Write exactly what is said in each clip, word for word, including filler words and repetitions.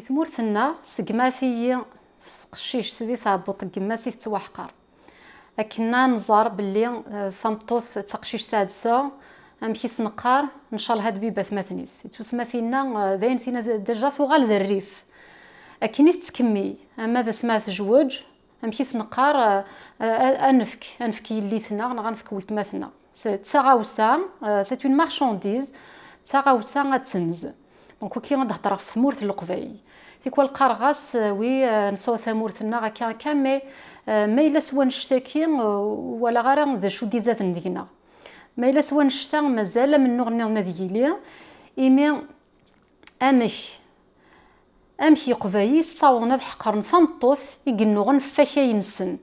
Tmurt-nneɣ segmat-iyi teqcict di tɛebbuḍt n yemma-s i tettwaḥqer. Akken ad nẓer belli, eh, tameṭṭut d taqcict taɛedsa, amek i s-neqqar, ncallah ad biba atmaten-is. Ittusma tinna, eh, d ayen tinna d-, déjà tuɣal d rrif. Akken i tettkemmiy, ama d asma tejweǧ, amek i s-neqqar, eh, eh, ad nefk, ad nefk yelli-tneɣ neɣ ad nefk weltma-tneɣ. C'est, d taɣawsa, euh, c'est une marchandise, d taɣawsa ad tenz. Donc, waki ad d-hedreɣ ɣef tmurt n Leqbayel. Tikwal qqareɣ-as, euh, wi, euh, nesɛu tamurt-nneɣ akka, akka, mais, euh, ma yella s wannect-agi, euh, ur walaɣ ara d acu d-izaden deg-neɣ. Ma yella s wannect-a, mazal amennuɣ nniḍen ad yili, imi amek, amek Iqbayel ssawḍen ad ḥeqren tameṭṭut i yennuɣen ɣef wakay-nsen?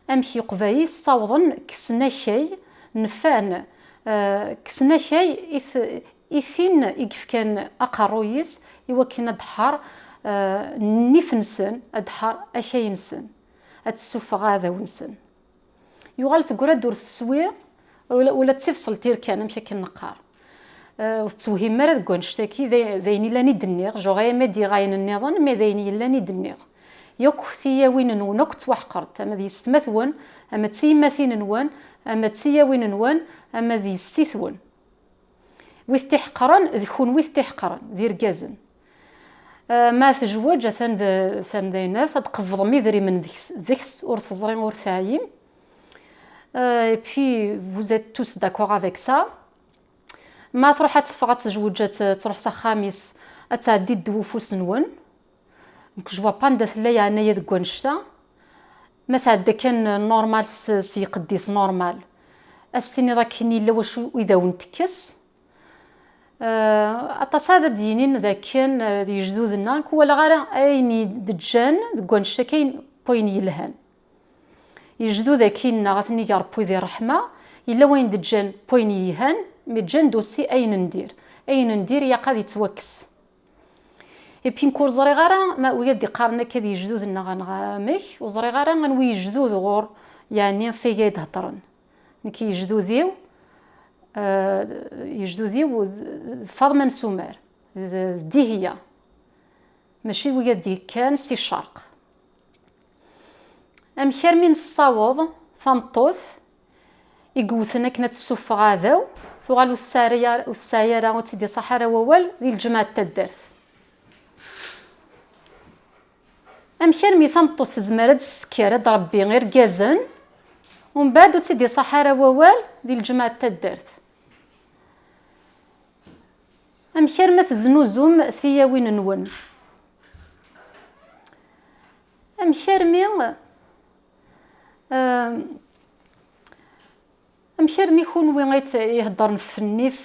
Amek Iqbayel ssawḍen kksen akay, nfan, eh, kksen akay i t-, i tin i yefkan aqerruy-is i wakken ad d-tḥer, eh, nnif-nsen, ad d-tḥer akay-nsen, ad tessufeɣ aɛdaw-nsen. Yuɣal tegra-d ur teswi, ula, ula d tibṣelt irkan, amek akken neqqar. Eh, ur tettwehim ara deg wannect-agi, d ay-, d ayen illan i d-nniɣ, genre, ay ma d-iɣayen nniḍen, mais d ayen yellan i d-nniɣ. Yakk tiyawin-nwen akk ttwaḥqrent, ama d yessetma-twen, ama d tiyemmatin-nwen, ama d tiyawin-nwen, ama d yessi-twen. Wi t-iḥeqren, d kunwi t-iḥeqren, d irgazen. Euh, ma tejweǧ, atan d tamdaynat, ad tqebḍem idrimen deg-s, deg-s, ur teẓri, ur teɛyim. Euh, et puis, vous êtes tous d'accord avec ça. Ma truḥ ad teffeɣ, ad tejweǧ, ad t-, truḥ s axxam-is, ad tɛeddi ddwa ufus-nwen. Donc, je vois pas anda tella yeɛnaya deg wannect-a. Ma tɛedda kan normal s, s yiqeddis normal, ad s-tiniḍ akken yella wacu i d awen-tekkes. Eh, aṭas ad d-yinin d akken, eh, d yejdudenna, ur walaɣ ara ayen i d-ǧǧan deg wannect-agi n wayen yelhan. Yejdudak-inna ad ten-ig Ṛebbi di ṛṛeḥma, yella wayen d-ǧǧan n wayen yelhan, mi ǧǧan-d aussi ayen n dir. Ayen n dir yaq ad yettwakkes. Et puis nekk ur ẓriɣ ara, ma wi ad d-iqqaren akka d yejdudenna neɣ amek, ur ẓriɣ ara anwi yejdude ɣur, yeɛni, ɣef wagi ay d-heddren. Nekk yejdudiw, eh, yejdudiw d, d Faḍma n Sumer, d, d Dihya. Mačči d wigad d-yekkan si ccerq. Amek armi nessaweḍ tameṭṭut i yewten akken ad tessufeɣ aɛdaw, tuɣal ur tesɛi ara, ur tesɛi ara, ur tt-id-iṣaḥ ara wawal di lǧemɛa n taddart? Amek armi tameṭṭut tezmer ad d-tessekker, ad d-rebbi irgazen, umbeɛd ur tt-id-iṣaḥ ara wawal di lǧemɛa n taddart? Amek armi teznuzum tiyawin-nwen? Amek armi, euh, amek armi kunwi ay t-, iheddren ɣef nnif,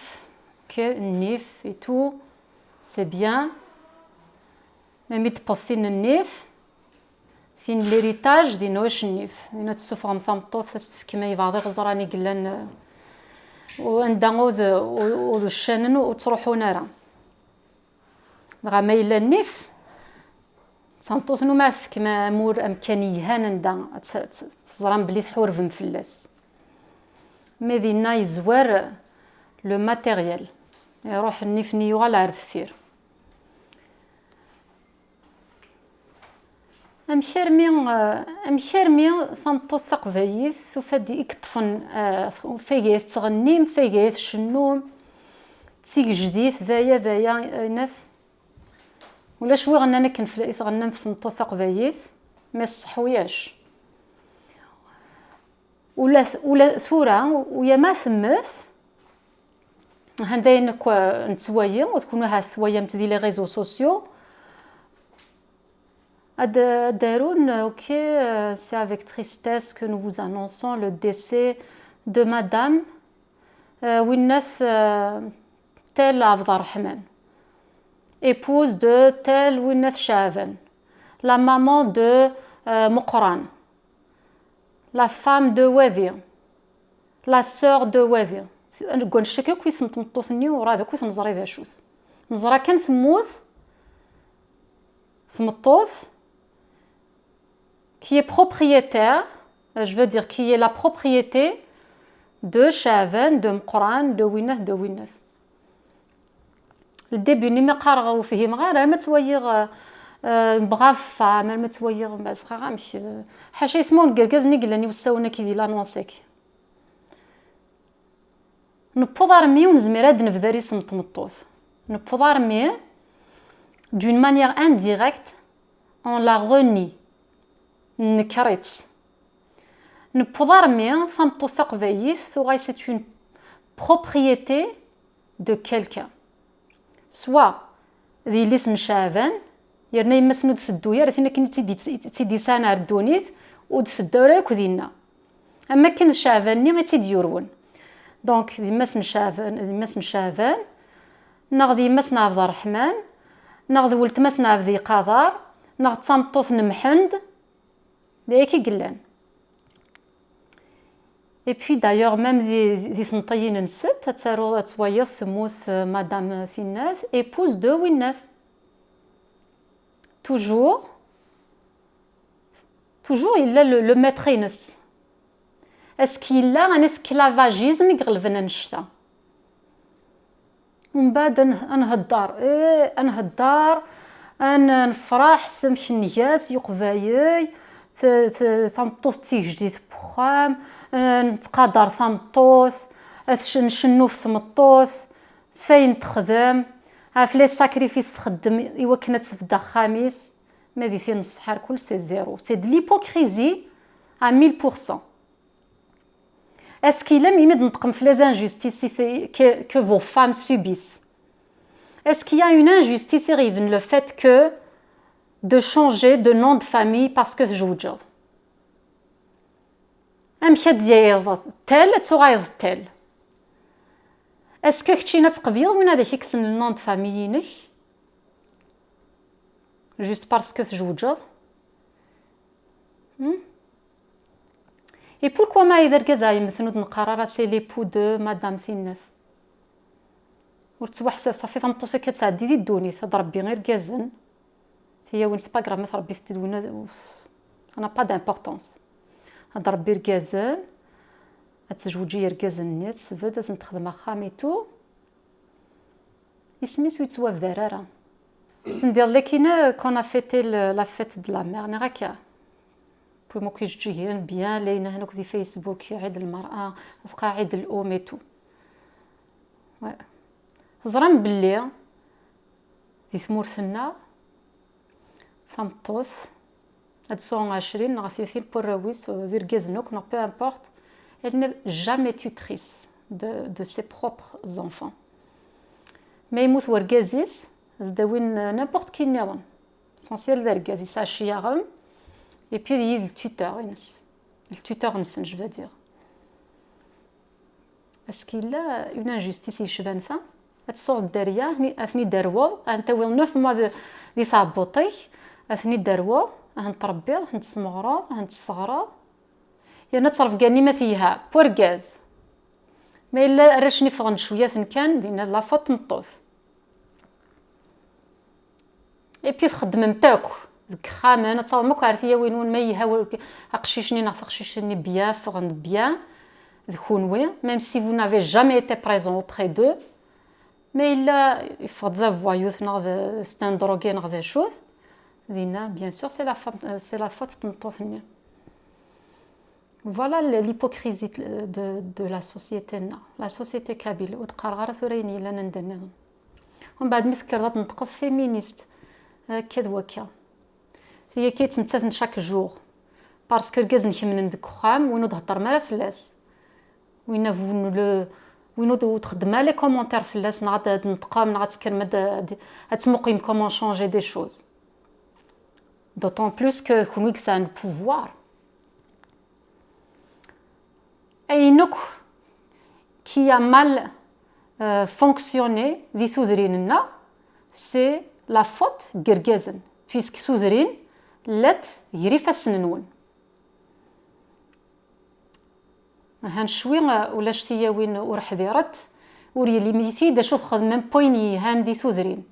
ke nnif et tout, c'est bien. Même i d-tewweḍ tin n nnif, tin n l'héritage, din wac nnif. Din ad tessufɣem tameṭṭut, ad s-tefkem ay baɛḍ iɣeẓran i yellan, eh, u-, anda ur d-, u-, ur d-ccanen, ur ttruḥun ara. Dɣa ma yella nnif, d tameṭṭut-nwen ad tefkem amur amkan yelhan anda ad tt-, tt-, teẓram belli tḥurbem fell-as. Mi dinna yezwar le matériel. Iruḥ nnif-nni yuɣal ar deffir. Amek armi, eh, amek armi tameṭṭut taqbaylit tufa-d i yeṭṭfen, eh, f wagay tettɣennim, f wagay tcennum, d tigejdit, d aya, d aya, aynat? Ulac wi ɣennan akken fell-, i tɣennam f tmeṭṭut taqbaylit, mais ṣṣeḥ uyac. Ula t-, ula tura, uya ma temmet, han d ayen akk, eh, nettwali, d kunwi ahat twalam-t di les réseaux sociaux. Ad, ad d-arun, ok, euh, c'est avec tristesse que nous vous annonçons le décès de madame, euh, winnat, euh, tel Abderrahmane, épouse de tel winnat Chaban, la maman de, euh, Meqran, la femme de wadi, la sœur de wadi. Deg wannect-agi akk isem n tmeṭṭut-nni, ur ɛad akk i t-neẓri d acu-t. Neẓra kan temmut tmeṭṭut qui est propriétaire, euh, je veux dire, qui est la propriété de Chaban, de Meqran, de winnat, de winnat. Le début-nni mi qqareɣ ur fhimeɣ ara, ma ttwaliɣ, euh, Euh, brave femme, arma ttwaliɣ, ma sxaɣ amek, euh, ḥaca ismawen n yergazen i yellan i usawen-agi di l'annonce-agi. Newweḍ armi ur nezmir ad nebder isem n tmeṭṭut. Newweḍ armi, d'une manière indirecte, on la renie. Nenker-itt. Newweḍ armi tameṭṭut taqbaylit tuɣal c'est une propriété de quelqu'un. Soit d yelli-s n Ceɛban, yerna yemma-s ur d-teddu ara, tin akken i tt-id-, i tt-id-yesɛan ar ddunit, ur d-teddu ara akk dinna. Am akken d Ceɛban-nni i tt-id-yurwen. Donc, d yemma-s n Ceɛban, d yemma-s n Ceɛban, neɣ d yemma-s n Ɛebderreḥman, neɣ d weltma-s n Ɛebdi Qader, neɣ d tameṭṭut n Mḥend, d ayagi i yellan. Et puis, d'ailleurs, même di, di tneṭṭiyin-nsent, ad taruḍ, ad twaliḍ temmut, euh, Madame Tinnat, épouse de winnat. Toujours, toujours yella le, le maître-ines. Est-ce que yella un esclavagisme i iɣelben annect-a? Mbeɛd ad n-, ad nhedder, eh, ad nhedder, ad n-, nefreḥ s amek nga s yeqbayel, t-, t-, tameṭṭut d tigejdit n wexxam, eh, nettqadar tameṭṭut, ad tc-, ncennu f tmeṭṭut, f ayen texdem, ɣef les sacrifices txeddem i wakken ad tefd axxam-is, ma di tin n ṣṣeḥ irkul, c'est zéro. C'est de l'hypocrisie à mille pour cent. Est-ce qu'il aime imi d-neṭqem f les injustices que, que vos femmes subissent? Est-ce qu'il y a une injustice i ɣ-yebnan le fait que de changer de nom de famille parce que tjewǧeḍ? Amek ad d-yayeḍ tel, ad tuɣaleḍ tel? Est-ce que keččini ad tqebleḍ win ad ak-ikksen le nom de famille-inek? Juste parce que tjewǧeḍ? Hmm? Et pourquoi ma d argaz-a yemmten ur d-neqqar ara c'est l'époux de Madame Tinnat? Ur tettwaḥsab, ṣafi tameṭṭut akka ad tɛeddi di ddunit, ad d-rebbi irgazen. Tiyawin, c'est pas grave, ma tṛebbi-t-id winna, ça n'a pas d'importance. Ad d-rebbi irgazen, ad tezweǧ i yergazen-nni, ad tesbedd, ad sen-texdem axxam et tout. Isem-is ur yettwabdar ara. Sendiḍ lakina qu'on a fêté le, la fête de la mère, neɣ akka. Puis akk ijeǧǧigen bien, la yinahen akk di Facebook, Ɛid Lmer'a, asqa Ɛid Lum et tout. Ouais. Teẓram belli di tmurt-nneɣ, tameṭṭut, ad tesɛu ɛecrin neɣ tlatin n warraw-is, d irgazen akk, neɣ peu importe, elle n'est jamais tutrice de, de ses propres enfants. Ma yemmut wergaz-is, ad s-d-awin n'importe qui nniḍen. L'essentiel d argaz, yesɛa ccyaɣem, et puis d yid le tuteur-ines. Le tuteur-nsen, je veux dire. Est-ce qu'il y a une injustice yecban ta? Ad tesɛuḍ dderya, ad ten-id-terwuḍ, ad ten-tawiḍ neuf mois de, di tɛebbuṭ-ik, ad ten-id-terwuḍ, ad ten-tṛebbiḍ, ad ten-tesmeɣreḍ, ad ten-tesseɣreḍ. Yerna ttṛebga-nni ma telha, n wergaz. Ma yella arrac-nni ffɣen-d cwiyaten kan, dinna d la faute n tmeṭṭut. Et puis txeddmem-t akk deg yixxamen, ad taɣem akk ar tiyawin-nwen, ma yelha wa-, aqcic-nni neɣ taqcict-nni bien, ffɣen-d bien, d kunwi, même si vous n'avez jamais été présent auprès d'eux, ma yella yeffeɣ-d d abuwayut neɣ d, c'est un drogué neɣ d acu-t, dinna, bien sûr, c'est la femme, c'est la faute n tmeṭṭut-nni. Voilà l-, l'hypocrisie de, de la société-nneɣ, la société kabyle, ur d-qqareɣ ara tura ayen yellan anda nniḍen. Umbeɛd mi tekkreḍ ad tneṭqeḍ féministe, akka d wakka. Tigi akka yettmettaten chaque jour. Parce que irgazen kemmnen deg uxxam, win ur d-heddrem ara fell-as. Win ur, win ur d-, win ur d-, ur txeddmem ara les commentaires fell-as, neɣ ad d-tneṭqem, neɣ ad tekkrem ad, ad, ad tmuqlem comment changer des choses. D'autant plus que d kunwi i yesɛan le pouvoir. Ayen akk qui a mal, euh, fonctionné di tudrin-nneɣ, c'est la faute n yergazen, puisque tudrin llant gar ifassen-nwen. Ahan ccwi, euh, ulac tiyawin ur ḥdirent, ur yelli miti d acu txedmem n wayen yelhan di tudrin.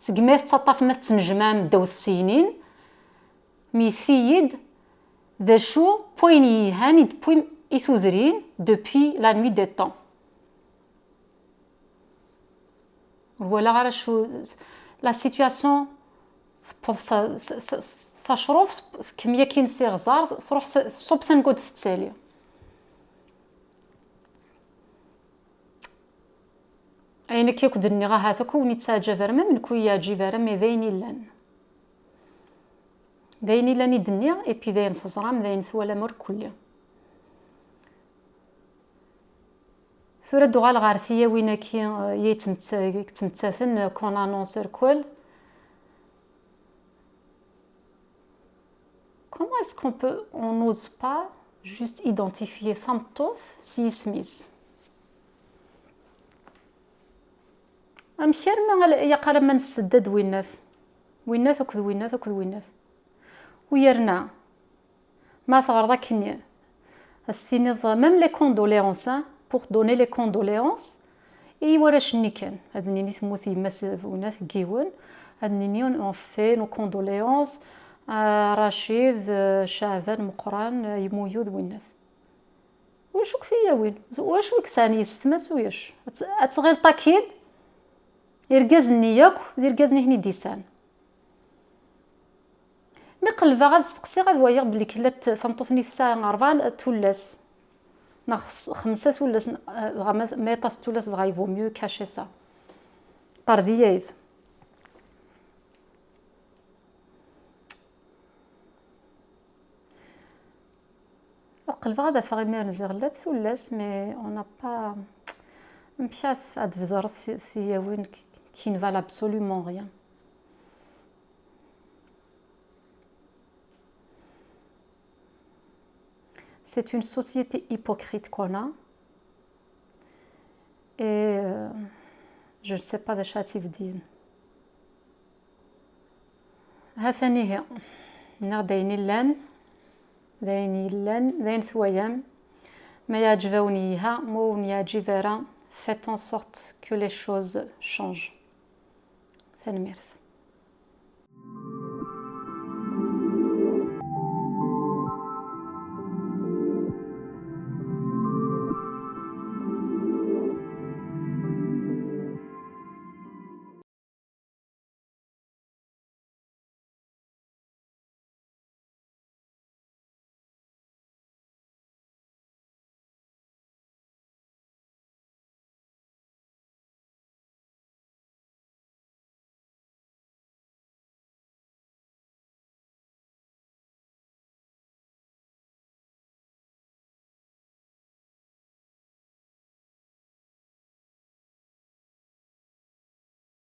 Segmi ay tettaṭṭafem ad tettnejmaɛem ddaw tsegnin, myet-iyi-d d acu n wayen yelhan i d-tewwim i tudrin depuis la nuit des temps. Ur walaɣ ara acu, la situation, Tewweḍ s, s, s, s acruf, tkemmel akkin s iɣẓer, truḥ s, tṣubb s angudd tettali. Ayen akka akk d-nniɣ ahat akk ur wen-yettaɛǧab ara, ma menku yeɛǧib ara, mais d ayen illan. D ayen illan i d-nniɣ, et puis d ayen teẓram, d ayen twalam ur kulli. Tura ad uɣal ɣer tiyawin-agi, eh, yettmetta-, yettmettaten, eh, qu'on annonce irkel. Comment est-ce qu'on peut, on n'ose pas juste identifier tameṭṭut s yisem-is? Amek armi ala-, ilaq ara ma nesseddad winnat? Winnat akked winnat akked winnat. U yerna, ma teɣreḍ akken, ad s-tiniḍ, même les condoléances, hein, pour donner les condoléances, i warrac-nni kan. Ad nini temmut yemma-s n winnat n yiwen, ad nini on fait nos condoléances à Rachid, euh, Caɛban, Meqqran, euh, Yemuyud, winnat. Ulac akk tiyawin. Ulac wi yesɛan yessetma-s, ulac. Ad t-, ad tɣileḍ akid, irgazen-nni yakk d irgazen i ten-id-yesɛan. Mi qelbeɣ ad steqsiɣ, ad waliɣ belli kella t-, tameṭṭut-nni tesɛa rebɛa tullas neɣ xs-, xemsa tullas, n-, dɣa ma, ma yeṭṭas tullas, dɣa il vaut mieux cacher ça. Ṭerdiya-id. Qelbeɣ ad afeɣ imiren ziɣ llant tullas, mais on n'a pas, amek ad, ad tbedreḍ ti-, tiyawin qui, qui ne valent absolument rien. C'est une société hypocrite qu'on a. Et, euh, je ne sais pas d acu ad tt-ibedyen. Ha-t-an ihi. Nniɣ-d ayen illan, d ayen yellan, d ayen twayam. Ma yeɛǧeb-awen, yelha, ma ur wen-yeɛǧib ara, faites en sorte que les choses changent. Tanemmirt.